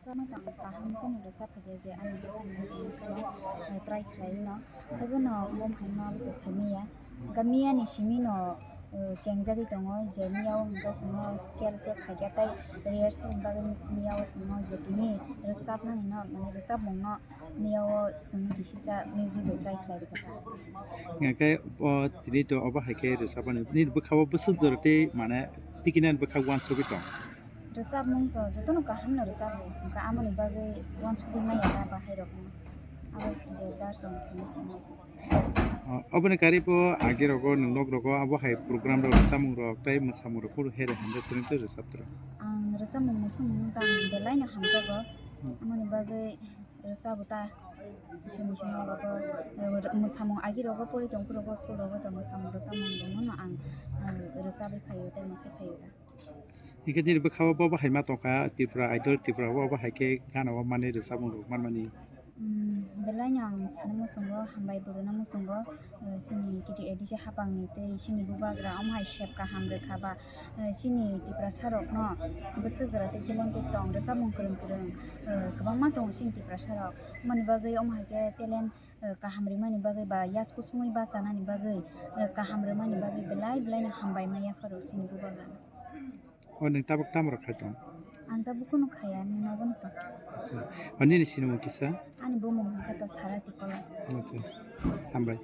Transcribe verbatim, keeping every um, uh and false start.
Sama tang kaham khe no rwchap phaikhe je ani bwkhani try khlaino. Haibono bom haino abo to saimaya. Kamiya ni simi no chengjagwi tongo je miyao hwnkhe chwngno scale se khaikhe tei rehearsal ni bagwi miyao chwngno je tini rwchapnani no mane rwchapmung no miyao chwngno kisisa music bai try khlai rwkha. Hingkhe o tini to obo hai khe rwchapmani nini bwkhao bwswk jora tei mane tikinani bwkhak uansugwi tong. Rwchapmung to jotono kaham no rwchapo, hwnkhe amoni bagwi uansugwi manya ta bahairokno. Abo se je jar song thani swngnai. O, oboni karibo agi rogo nwng nok rogo abo hai program rok rwchapmung rok tei mwsamung rok phuru here hamjak tini tei rwchap tro. Ang rwchapmung muchung mung kang belai no hamjago. Hmm. Amoni bagwi rwchabo ta. Simi simi rogo, eh, mwsamung agi rogo pori tong phuru rogo school rogo to mwsamung rwchapmung rok no ang, ang rwchabwi phaio tei mwsai phaio ta. Hingke nini bwkhao bo bahai ma tongkha, Tripura Idol, Tripura o bahai khe gana o manwi rwchapmung rok manmani. Mm, belai no ang sana muchungo, hambai bo rwna muchungo, eh, chini T T A D C hapang ni tei chini bubagra omo hai sep kaham rwkha ba, eh, chini Tiprasa rok no bwswk jora tei talented tong, rwchapmung kwrwng kwrwng, eh, kwbangma tongo chini Tiprasa rok. Moni bagwi omo hai khe talent, eh, kaham rwmani bagwi ba yasku sumui bachanani bagwi, eh, kaham rwmani bagwi belai belai no hambai ma yapharo chini bubagra no. O nwng tabuk tamo rok khai tong? Ang tabuk kunu khaya, nwng nogo no tong. Acha. O nini sinimung kisa? Ani bumung hwnkhe to Sara Tikolo. Acha. Hambai.